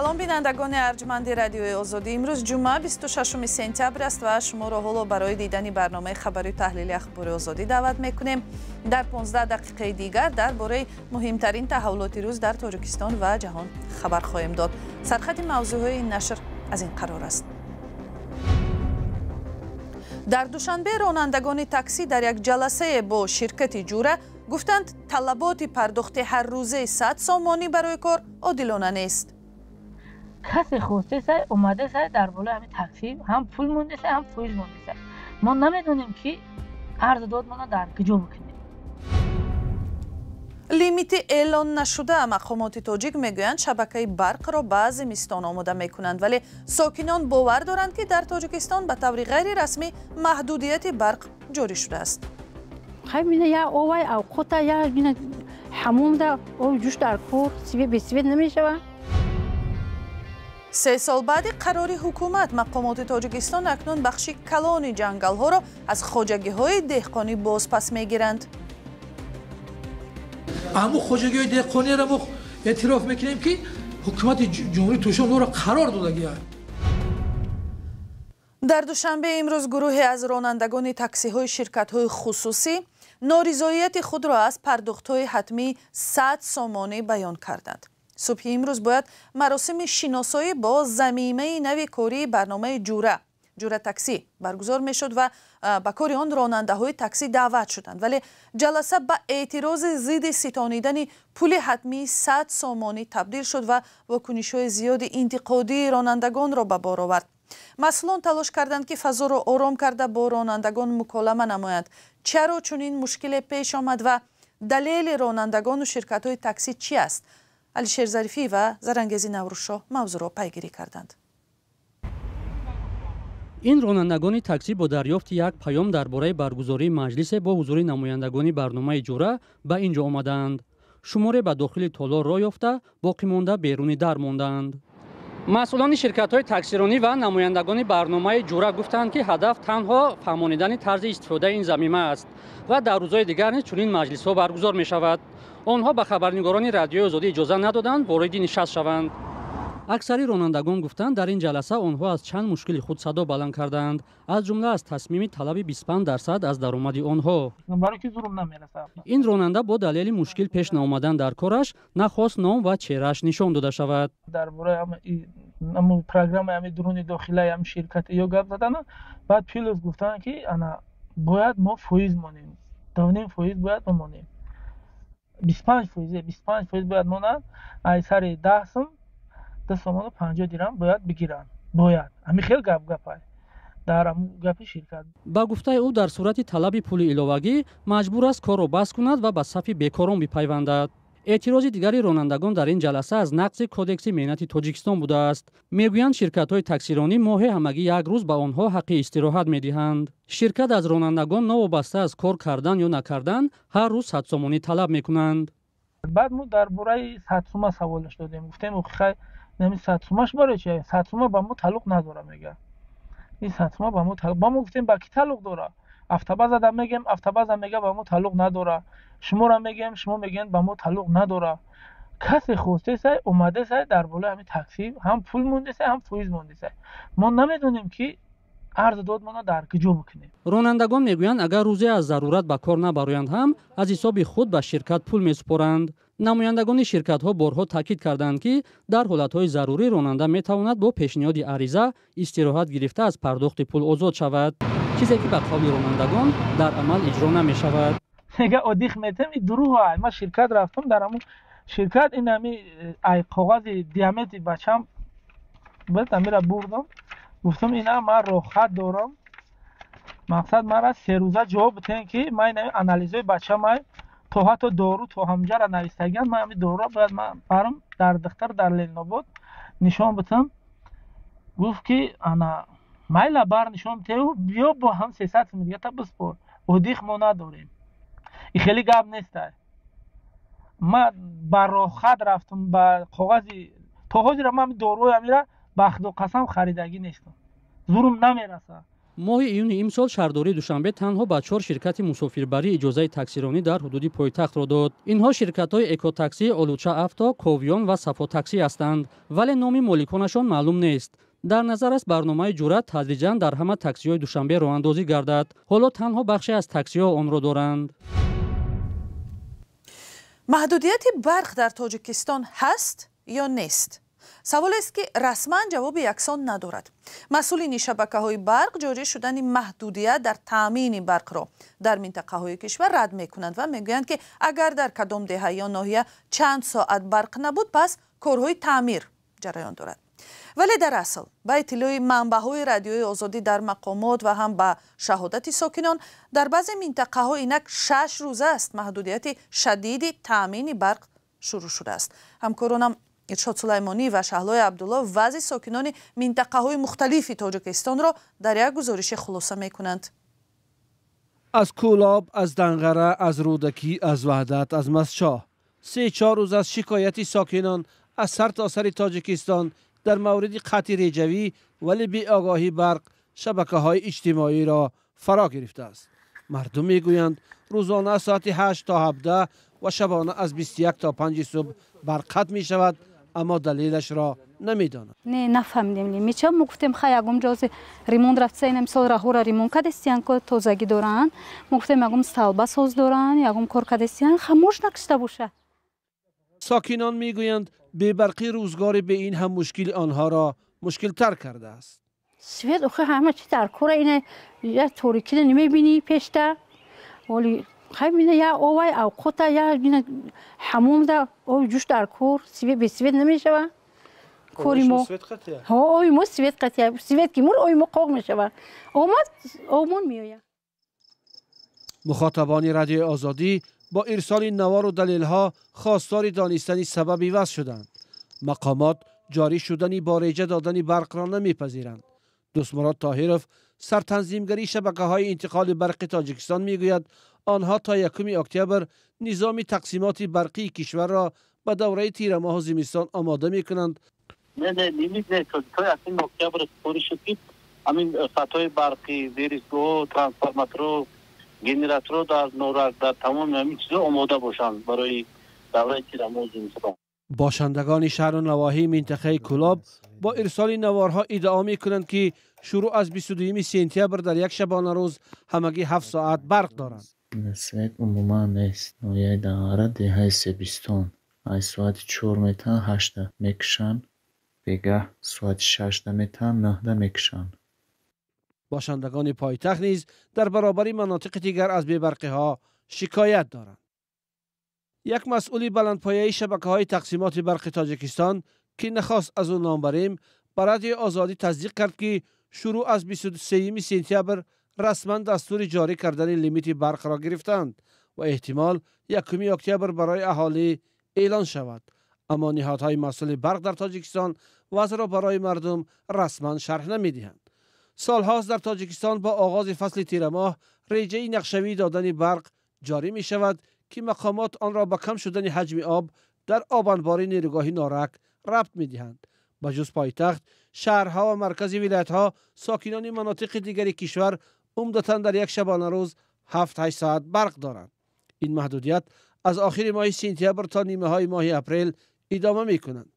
Салом, бинандагони арҷманди Радиои Озодӣ. Имрӯз ҷумъа, 26 сентябр аст ва шуморо ҳоло барои дидани барномаи хабарию таҳлили Ахбори Озодӣ даъват мекунем. Дар 15 дақиқаи дигар дар бораи муҳимтарин таҳаввулоти рӯз дар Тоҷикистон ва ҷаҳон хабар хоҳем дод. Сархати мавзӯъҳои ин нашр аз ин қарор аст. Дар Душанбе ронандагони таксӣ дар як ҷаласае бо ширкати Ҷура гуфтанд, талаботи пардохти ҳаррӯзаи 100 сомонӣ барои кор одилона нест. Касе хостесай, омадесай, дар болои ҳамин таксӣ ҳам пул мондесай, ҳам фоиз мондесай. Мо намедонем, ки арзу додмона дар куҷо бикунем. Лимити эълон нашуда. Мақомоти тоҷик мегӯянд, шабакаи барқро ба зимистон омода мекунанд, вале сокинон бовар доранд, ки дар Тоҷикистон ба таври ғайрирасмӣ маҳдудияти барқ ҷорӣ шудааст. Я овай авқота, я ҳамумда об ҷӯш дар кор, без свет намешавад. 3 сол баъди қарори ҳукумат, мақомоти Тоҷикистон акнун бахши калони ҷангалҳоро аз хоҷагиҳои деҳқонӣ бозпас мегиранд. Ҳамун хоҷагиҳои деҳқониро мо эътироф мекунем, ки ҳукумати Ҷумҳурии Тоҷикистон онро қарор додагиа. Дар Душанбе имрӯз гурӯҳе аз ронандагони таксиҳои ширкатҳои хусусӣ норизоияти худро аз пардохтҳои ҳатмии 100 сомонӣ баён карданд. Субҳи имрӯз бояд маросими шиносоӣ бо замимаи нави кории барномаи Ҷура, Ҷура таксӣ, баргузор мешуд ва ба кори он ронандаҳои таксӣ даъват шуданд, вале ҷаласа ба эътирози зидди ситонидани пули ҳатмии 100 сомонӣ табдил шуд ва вокунишҳои зиёди интиқодии ронандагонро ба бор овард. Масъулон талош карданд, ки фазоро ором карда, бо ронандагон муколама намоянд. Чаро чунин мушкиле пеш омад ва далели ронандагону ширкатҳои таксӣ чӣ аст? Алишер Зарифӣ ва Зарангези Наврӯзшоҳ мавзӯъро пайгирӣ карданд. Ин ронандагони таксӣ бо дарёфти як паём дар бораи баргузории маҷлисе бо ҳузури намояндагони барномаи Ҷура ба ин ҷо омадаанд. Шуморе ба дохили толор роҳ ёфта, боқимонда беруни дар мондаанд. Масъулони ширкатҳои таксиронӣ ва намояндагони барномаи Ҷура гуфтанд, ки ҳадаф танҳо фаҳмонидани тарзи истифодаи ин замима аст ва дар рӯзҳои дигар низ чунин маҷлисҳо баргузор мешавад. Онҳо ба хабарнигорони Радиои Озодӣ иҷоза надоданд вориди нишаст шаванд. Аксари ронандагон гуфтанд, дар ин ҷаласа онҳо аз чанд мушкили худ садо баланд кардаанд, аз ҷумла аз тасмими талаби 25% аз даромади онҳо. Ин ронанда бо далели мушкил пеш наомадан дар кораш нахост ном ва чеҳрааш нишон дода шавад. Дар бораи программаи ҳами дуруни дохилаи ҳами ширкат ё гап задана, баъд плюс гуфтанд, ки ана бояд мо фоиз монем, 2,5% бояд монем, 25%, 25% бояд монанд. Ай сари 10 сум 2 сомону 50 дирам бояд бигиранд, бояд ҳамин хел гап гапай дар гапи ширкат. Ба гуфтаи ӯ, дар сурати талаби пули иловагӣ маҷбур аст корро бас кунад ва ба сафи бекорон бипайвандад. Эътирози дигари ронандагон дар ин ҷаласа аз нақзи Кодекси меҳнати Тоҷикистон будааст. Мегӯянд, ширкатҳои таксиронӣ моҳе ҳамагӣ як рӯз ба онҳо ҳаққи истироҳат медиҳанд. Ширкат аз ронандагон новобаста аз кор кардан ё накардан ҳар рӯз 100 сомонӣ талаб мекунанд. Баъд мо дар бораи 100 сума саволаш додем, гуфтем: хай, нами 100 сумаш барои чи? 100 сума ба мо тааллуқ надора, мега. Ин 100 сума ба мо, ба мо гуфтем, ба кӣ тааллуқ дора? Автобазада мегем, автобаза мега, ба мо тааллуқ надора. Шуморо мегем, шумо мегӯянд, ба мо тааллуқ надора. Касе хостесай, омадесай, дар болои ҳамин таксӣ ҳам пул мондесай, ҳам фоиз мондесай. Мо намедонем, ки арзу додмона дар куҷо бикунем. Ронандагон мегӯянд, агар рӯзе аз зарурат ба кор набароянд ҳам, аз ҳисоби худ ба ширкат пул месупоранд. Намояндагони ширкатҳо борҳо таъкид карданд, ки дар ҳолатҳои зарурӣ ронанда метавонад бо пешниҳоди ариза истироҳат гирифта, аз пардохти пул озод шавад, чизе ки ба қавли ронандагон дар амал иҷро намешавад. Мега, отдых метем. И дурӯғ. Ман ширкат рафтам, дар ҳамун ширкат ин ҳами ай коғази диамети бачам буд, амира бурдам, гуфтам: ина ман роҳхат дорам, мақсад мара 3 рӯза ҷавоб битен, ки ман ин анализҳои бачамай, то ҳатто дору то ҳамҷара навистагиан, ман ҳами доруро бояд ман барам дар духтар дар Ленинобод нишон битам. Гуфт, ки ана майла, бар нишон битеу биё, бо ҳам 300 сум дигата биспор, отдых мо надорем. И хеле гап нестай. Ман ба роҳхат рафтам, ба коғази то ҳозира ман доруҳои амира ба Худо қасам харидагӣ нестам, зурум намерасад. Моҳи июни имсол шаҳрдории Душанбе танҳо ба 4 ширкати мусофирбарӣ иҷозаи таксиронӣ дар ҳудуди пойтахтро дод. Инҳо ширкатҳои Экотаксӣ, Олуча Авто, Ковиён ва Сафотаксӣ ҳастанд, вале номи моликонашон маълум нест. Дар назар аст, барномаи Ҷуръат тадриҷан дар ҳама таксиҳои Душанбе роҳандозӣ гардад. Ҳоло танҳо бахше аз таксиҳо онро доранд. Маҳдудияти барқ дар Тоҷикистон ҳаст ё нест? Саволест, ки расман ҷавоби яксон надорад. Масъулини шабакаҳои барқ ҷорӣ шудани маҳдудият дар таъмини барқро дар минтақаҳои кишвар рад мекунанд ва мегӯянд, ки агар дар кадом деҳа ё ноҳия чанд соат барқ набуд, пас корҳои таъмир ҷараён дорад. Вале дар асл, ба иттилои манбаъҳои Радиои Озодӣ дар мақомот ва ҳам ба шаҳодати сокинон, дар баъзе минтақаҳо инак 6 рӯза аст маҳдудияти шадиди таъмини барқ шурӯъ шудааст. Ҳамкоронам Иршод Сулаймонӣ ва Шаҳлои Абдулло вазъи сокинони минтақаҳои мухталифи Тоҷикистонро дар як гузорише хулоса мекунанд. Аз Кӯлоб, аз Данғара, аз Рӯдакӣ, аз Ваҳдат, аз Мастчоҳ 3-4 рӯз аз шикояти сокинон аз сартосари Тоҷикистон дар мавриди қатъи реҷавӣ, вале беогоҳӣ барқ шабакаҳои иҷтимоиро фаро гирифтааст. Мардум мегӯянд, рӯзона аз соати 8 то 17 ва шабона аз 21 то 5 субҳ барқ қатъ мешавад, аммо далелашро намедонанд. Не, нафаҳмидем лимича. Мо гуфтем, хай, ягон ҷози ремонт рафта, ина мисол раҳора ремонт кадестиян, ко тозагӣ доранд. Мо гуфтем, ягон столба соз доранд, ягон кор кадестиян, хамош накишта боша. Сокинон мегӯянд, бебарқӣ рӯзгори бе ин ҳам мушкили онҳоро мушкилтар кардааст. Свет охи ҳама чи дар кора. Ина я торикида намебинӣ пешта, оли хай мина я овай авқота, я мина ҳамомда оби ҷӯш дар кор. Свет бе свет намешава кори мо. Оби мо свет қатия, свет ки мур, оби мо қоқ мешава. Омад, обмон меояд. Мухотабони Радиои Озодӣ бо ирсоли навору далелҳо хостори донистани сабаби вазъ шуданд. Мақомот ҷорӣ шудани бо реҷа додани барқро намепазиранд. Дӯстмурод Тоҳиров, сартанзимгари шабакаҳои интиқоли барқи Тоҷикистон, мегӯяд, онҳо то 1 октябр низоми тақсимоти барқии кишварро ба давраи тирамоҳу зимистон омода мекунанд. Не, не, лимит не. То 1 октябр супориш шуд, ки ҳамин хатҳои барқӣ, зеристгоҳ, трансформаторо, генераторо дар Норак, дар тамоми ҳамин чизо омода бошанд барои давраи тирамоҳу зимистон. Бошандагони шаҳру навоҳии минтақаи Кӯлоб бо ирсоли наворҳо иддао мекунанд, ки шурӯъ аз 22 сентябр дар як шабонарӯз ҳамагӣ 7 соат барқ доранд. Свет умуман нест. Ноҳияи Данғара, деҳаи Себистон, аз соати 4 метаҳанд, 8-да мекушанд, бегаҳ соати 6-да метаҳанд, 9-да мекушанд. Бошандагони пойтахт низ дар баробари манотиқи дигар аз бебарқиҳо шикоят доранд. Як масъули баландпояи шабакаҳои тақсимоти барқи Тоҷикистон, ки нахост аз ӯ ном барем, ба Радиои Озодӣ тасдиқ кард, ки шурӯъ аз 23 сентябр расман дастури ҷорӣ кардани лимити барқро гирифтанд ва эҳтимол 1 октябр барои аҳолӣ эълон шавад. Аммо ниҳодҳои масъули барқ дар Тоҷикистон вазъро барои мардум расман шарҳ намедиҳанд. Солҳост дар Тоҷикистон бо оғози фасли тирамоҳ реҷаи нақшавии додани барқ ҷорӣ мешавад, ки мақомот онро ба кам шудани ҳаҷми об дар обанбори нерӯгоҳи Норак рабт медиҳанд. Ба ҷуз пойтахт, шаҳрҳо ва маркази вилоятҳо, сокинони манотиқи дигари кишвар умдатан дар як шабонарӯз 7-8 соат барқ доранд. Ин маҳдудият аз охири моҳи сентябр то нимаҳои моҳи апрел идома мекунанд.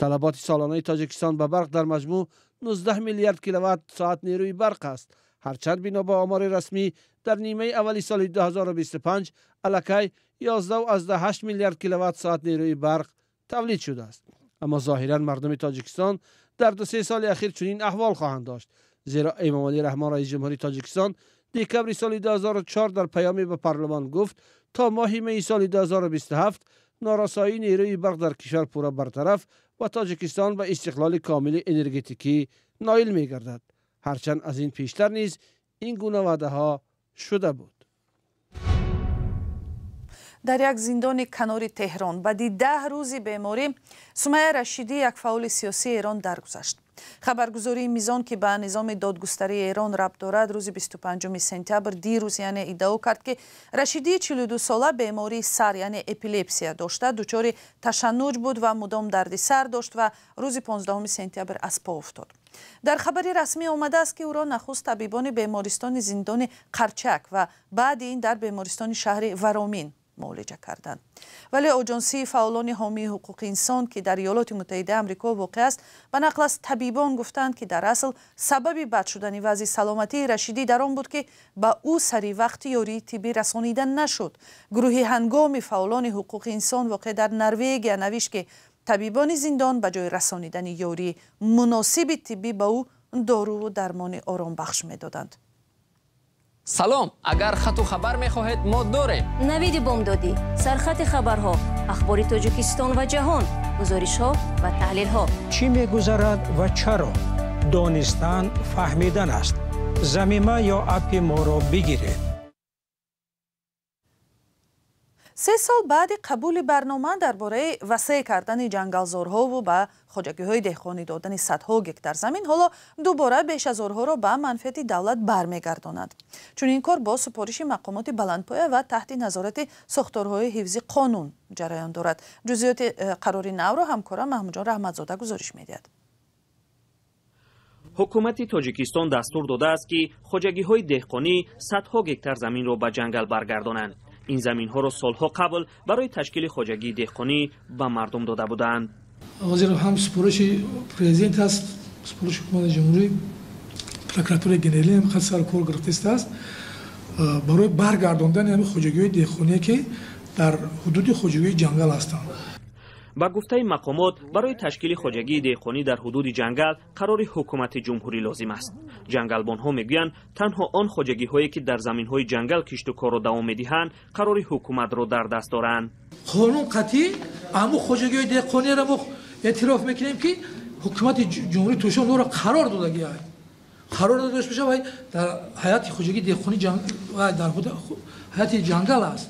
Талаботи солонаи Тоҷикистон ба барқ дар маҷмӯъ 19 миллиард киловатт соат нерӯи барқ аст. Ҳарчанд бино ба омори расмӣ дар нимаи аввали соли 2025 аллакай 11,8 миллиард киловатт соат нерӯи барқ тавлид шудааст. Аммо зоҳиран мардуми Тоҷикистон дар 2-3 соли ахир чунин аҳвол хоҳанд дошт, зеро Эмомалӣ Раҳмон, раиси ҷумҳури Тоҷикистон, декабри соли 2004 дар паёме ба парлумон гуфт, то моҳи майи соли 2027 норасоии нерӯи барқ дар кишвар пурра бартараф ва Тоҷикистон ба истиқлоли комили энергетикӣ ноил мегардад. Ҳарчанд аз ин пештар низ ин гуна ваъдаҳо шуда буд. Дар як зиндони канори Теҳрон баъди 10 рӯзи беморӣ Сумайя Рашидӣ, як фаъоли сиёсии Эрон, даргузашт. Хабаргузории Мизон, ки ба низоми додгустарии Эрон рабт дорад, рӯзи 25 сентябр, дирӯз яъне, иддао кард, ки Рашидии 42сола бемории сар, яъне эпилепсия дошта, дучори ташаннуҷ буд ва мудом дарди сар дошт ва рӯзи 15 сентябр аз по уфтод. Дар хабари расмӣ омадааст, ки ӯро нахуст табибони бемористони зиндони Қарчак ва баъди ин дар бемористони шаҳри Варомин муолиҷа карданд. Вале оҷонсии фаъолони ҳомии ҳуқуқи инсон, ки дар Иёлоти Муттаҳидаи Амрико воқеъ аст, ба нақл аз табибон гуфтанд, ки дар асл сабаби бад шудани вазъи саломатии Рашидӣ дар он буд, ки ба ӯ сари вақти ёрии тиббӣ расонида нашуд. Гурӯҳи ҳангоми фаъолони ҳуқуқи инсон воқеъ дар Норвегия навишт, ки табибони зиндон ба ҷои расонидани ёрии муносиби тиббӣ ба ӯ доруву дармони оромбахш медоданд. Салом, агар хату хабар мехоҳед, мо дорем. Навиди бомдодӣ, сархати хабарҳо, ахбори Тоҷикистон ва ҷаҳон, гузоришҳо ва таҳлилҳо. Чӣ мегузарад ва чаро? Донистан фаҳмидан аст. Замима ё аппи моро бигиред. 3 сол баъди қабули барнома дар бораи васеъ кардани ҷангалзорҳову ба хоҷагиҳои деҳқонӣ додани садҳо гектар замин, ҳоло дубора бешазорҳоро ба манфиати давлат бармегардонад. Чунин кор бо супориши мақомоти баландпоя ва таҳти назорати сохторҳои ҳифзи қонун ҷараён дорад. Ҷузъиёти қарори навро ҳамкора Маҳмудҷон Раҳматзода гузориш медиҳад. Ҳукумати Тоҷикистон дастур додааст, ки хоҷагиҳои деҳқонӣ садҳо гектар заминро ба ҷангал баргардонанд. Ин заминҳоро солҳо қабл барои ташкили хоҷагии деҳқонӣ ба мардум дода буданд. Ҳозир ҳам супориши президент аст, супориши ҳукумати ҷумҳурӣ, прокуратураи генералӣ ҳам хат сар кор гирифтааст барои баргардондани ҳамин хоҷагиҳои деҳқоние, ки дар ҳудуди хоҷагиҳои ҷангал ҳастанд. Ба гуфтаи мақомот, барои ташкили хоҷагии деҳқонӣ дар ҳудуди ҷангал қарори ҳукумати ҷумҳурӣ лозим аст. Ҷангалбонҳо мегӯянд, танҳо он хоҷагиҳое, ки дар заминҳои ҷангал кишту корро давом медиҳанд, қарори ҳукуматро дар даст доранд. Қонун қатъӣ ҳамун хоҷагиҳои деҳқониро мо эътироф мекунем, ки ҳукумати ҷумҳурии Тоҷикистон онро қарор додагиаст. Қарор дода бошад, вай дар ҳайати хоҷагии деҳқонӣ дар ҳайати ҷангал аст.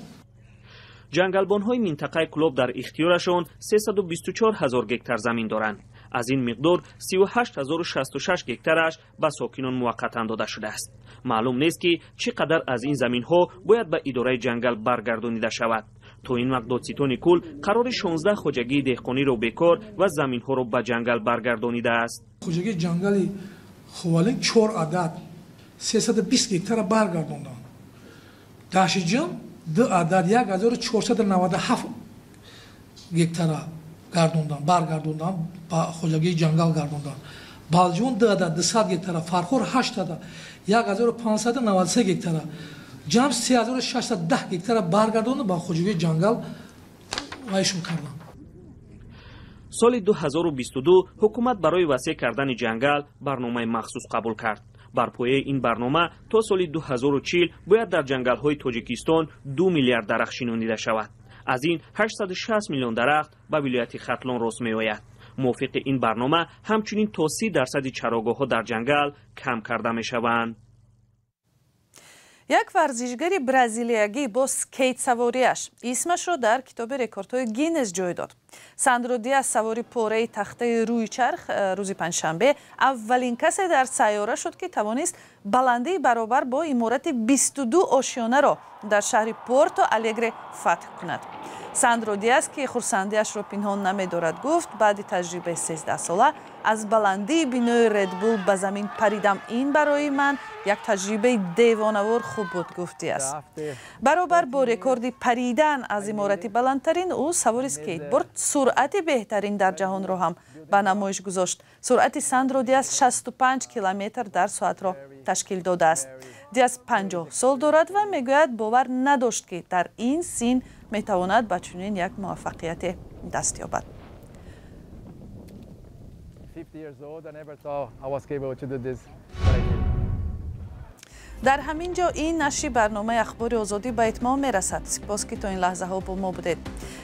Ҷангалбонҳои минтақаи Кӯлоб дар ихтиёрашон 324 ҳазор гектар замин доранд. Аз ин миқдор 38 066 гектараш ба сокинон муваққатан дода шудааст. Маълум нест, ки чӣ қадар аз ин заминҳо бояд ба идораи ҷангал баргардонида шавад. То ин вақт додситони кул қарори 16 хоҷагии деҳқониро бекор ва заминҳоро ба ҷангал баргардонидааст. Хоҷагии ҷангали Ховалинг чор адад 320 гектара баргардонданд. Даштиҷум ду адад 1497 гектара гардондан, баргардондан, ба хоҷагии ҷангал гардондан. Балҷувон ду адад 200 гектара, Фархор ҳашт адад 1593 гектара, ҷамъ 3610 гектара баргардондан, ба хоҷагии ҷангал вайшон карданд. Соли 2022 ҳукумат барои васеъ кардани ҷангал барномаи махсус қабул кард. Бар пояи ин барнома то соли 2040 бояд дар ҷангалҳои Тоҷикистон 2 миллиард дарахт шинонида шавад. Аз ин 860 миллион дарахт ба вилояти Хатлон рост меояд. Мувофиқи ин барнома ҳамчунин то 30 дарсади чарогоҳҳо дар ҷангал кам карда мешаванд. Як варзишгари бразилиягӣ бо скейтсавориаш исмашро дар китоби рекордҳои Гиннес ҷой дод. Сандро Диас, савори пораи тахтаи рӯи чарх, рӯзи панҷшанбе аввалин касе дар сайёра шуд, ки тавонист баландии баробар бо иморати 22 ошёнаро дар шаҳри Порто Алегре фатҳ кунад. Сандро Диас, ки хурсандиашро пинҳон намедорад, гуфт: «Баъди таҷрибаи 13сола аз баландии бинои Редбул ба замин паридам. Ин барои ман як таҷрибаи девонавор хуб буд», гуфт Диас. Баробар бо рекорди паридан аз иморати баландтарин, ӯ савори скейтборд суръати беҳтарин дар ҷаҳонро ҳам ба намоиш гузошт. Суръати Сандро Диас 65 километр дар соатро ташкил додааст. Диас 50 сол дорад ва мегӯяд, бовар надошт, ки дар ин син метавонад ба чунин як муваффақияте даст ёбад. 50 years old, I never thought I was capable to do this, but I did. Дар ҳамин ҷо ин нашри барномаи Ахбори Озодӣ ба итмом мерасад. Сипос, ки то ин лаҳзаҳо бо мо будед.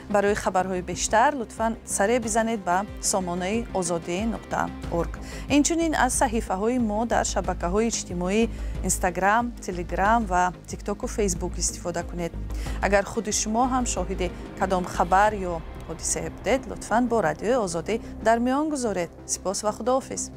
Барои хабарҳои бештар лутфан саре бизанед ба сомонаи озодӣ.org. Инчунин аз саҳифаҳои мо дар шабакаҳои иҷтимоӣ, Инстаграм, Телеграм ва Тиктоку Фейсбук истифода кунед. Агар худи шумо ҳам шоҳиди кадом хабар ё ҳодисае будед, лутфан бо Радиои Озодӣ дар миён гузоред. Сипос ва худоҳофиз.